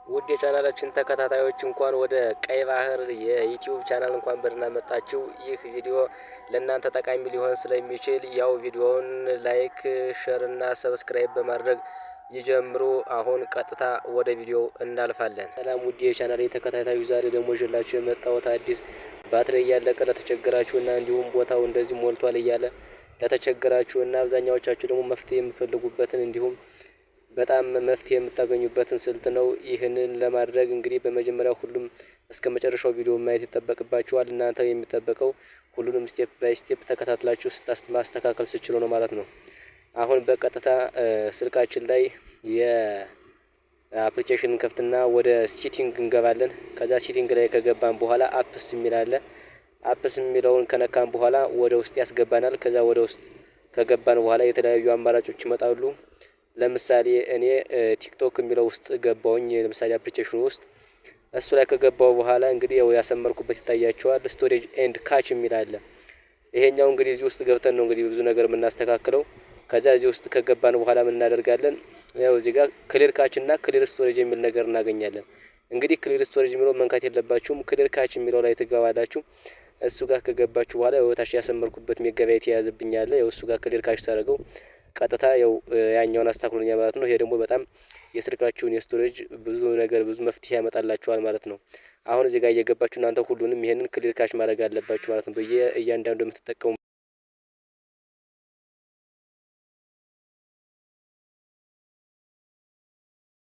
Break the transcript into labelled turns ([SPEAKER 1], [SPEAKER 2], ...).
[SPEAKER 1] ውድ የቻናላችን ተከታታዮች፣ እንኳን ወደ ቀይ ባህር የዩቲዩብ ቻናል እንኳን በደህና መጣችሁ። ይህ ቪዲዮ ለእናንተ ጠቃሚ ሊሆን ስለሚችል ያው ቪዲዮውን like፣ share እና subscribe በማድረግ ይጀምሩ። አሁን ቀጥታ ወደ ቪዲዮው እናልፋለን። ሰላም ውድ የቻናል ተከታታዮች፣ ዛሬ ደግሞ ይዤላችሁ የመጣሁት አዲስ ባትሪ እያለቀ ለተቸገራችሁና እንዲሁም ቦታው እንደዚህ ሞልቷል እያለ ለተቸገራችሁ እና አብዛኛዎቻችሁ ደግሞ መፍትሄ የምትፈልጉበትን እንዲሁም በጣም መፍትሄ የምታገኙበትን ስልት ነው። ይህንን ለማድረግ እንግዲህ በመጀመሪያ ሁሉም እስከ መጨረሻው ቪዲዮ ማየት ይጠበቅባችኋል። እናንተ የሚጠበቀው ሁሉንም step by step ተከታትላችሁ ማስተካከል ስትችሉ ነው ማለት ነው። አሁን በቀጥታ ስልካችን ላይ የ application ከፍትና ወደ setting እንገባለን። ከዛ setting ላይ ከገባን በኋላ apps የሚል አለ። Apps የሚለውን ከነካን በኋላ ወደ ውስጥ ያስገባናል። ከዛ ወደ ውስጥ ከገባን በኋላ የተለያዩ አማራጮች ይመጣሉ። ለምሳሌ እኔ ቲክቶክ የሚለው ውስጥ ገባሁኝ። ለምሳሌ application ኑ ውስጥ እሱ ላይ ከገባው በኋላ እንግዲህ ያው ያሰመርኩበት ይታያችኋል። Storage and cache የሚል አለ። ይሄኛው እንግዲህ እዚህ ውስጥ ገብተን ነው እንግዲህ ብዙ ነገር የምናስተካክለው። ከዛ እዚህ ውስጥ ከገባን በኋላ ምን እናደርጋለን? ያው እዚህ ጋር clear cache እና clear storage የሚል ነገር እናገኛለን። እንግዲህ clear storage የሚለው መንካት የለባችሁም። Clear cache የሚለው ላይ ትገባላችሁ። እሱ ጋር ከገባችሁ በኋላ ወታች ያሰመርኩበት ሜጋባይት የያዘብኝ አለ። ያው እሱ ጋር clear cache ሳደርገው ቀጥታ ያው ያኛውን አስተካክሎኛል ማለት ነው። ይሄ ደግሞ በጣም የስልካችሁን የ storage ብዙ ነገር ብዙ መፍትሄ ያመጣላችኋል ማለት ነው። አሁን እዚህ ጋር እየገባችሁ እናንተ ሁሉንም ይሄንን clear cache ማድረግ አለባችሁ ማለት ነው። በየ እያንዳንዱ የምትጠቀሙ